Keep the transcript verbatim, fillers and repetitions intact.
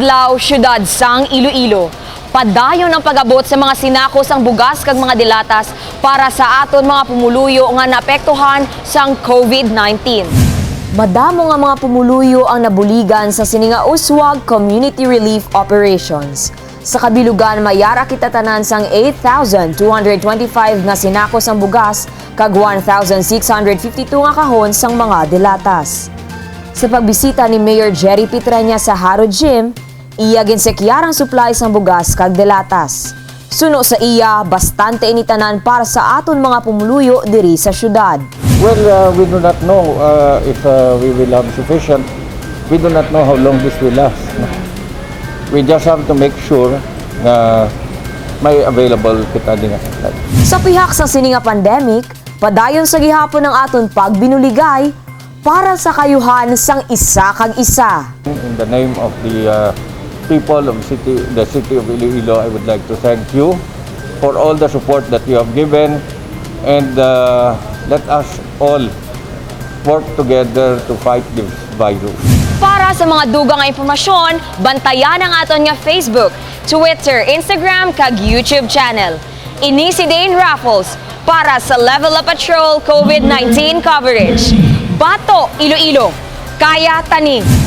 Lao, siyudad sang Iloilo. Padayon ang pag-abot sa mga sinako sang bugas kag mga delatas para sa aton mga pumuluyo nga naapektuhan sang COVID nineteen. Madamo nga mga pumuluyo ang nabuligan sa sini nga uswag community relief operations. Sa kabilugan, mayara kita tanan sang eight thousand two hundred twenty-five nga sinako sang bugas kag one thousand six hundred fifty-two nga kahon sang mga delatas. Sa pagbisita ni Mayor Jerry Pitranya sa Harod Gym, iya ginsekyar ang supply sang bugas kag delatas. Suno sa iya, bastante ini tanan para sa aton mga pumuluyo diri sa siyudad. Well, uh, we do not know uh, if uh, we will have sufficient. We do not know how long this will last. No? We just have to make sure na may available kita din. Sa pihak sang sini nga pandemic, padayon sa gihapon ang aton pagbinuligay para sa kaayuhan sang isa kag isa. In the name of the uh, people of city, the city of Iloilo, I would like to thank you for all the support that you have given, and uh, let us all work together to fight this virus. Para sa mga dugang nga impormasyon, bantayan ang aton nga Facebook, Twitter, Instagram, kag YouTube channel. Ini si Dane Raffles para sa Level Up Patrol COVID nineteen coverage. Bato, Iloilo. Kaya tani.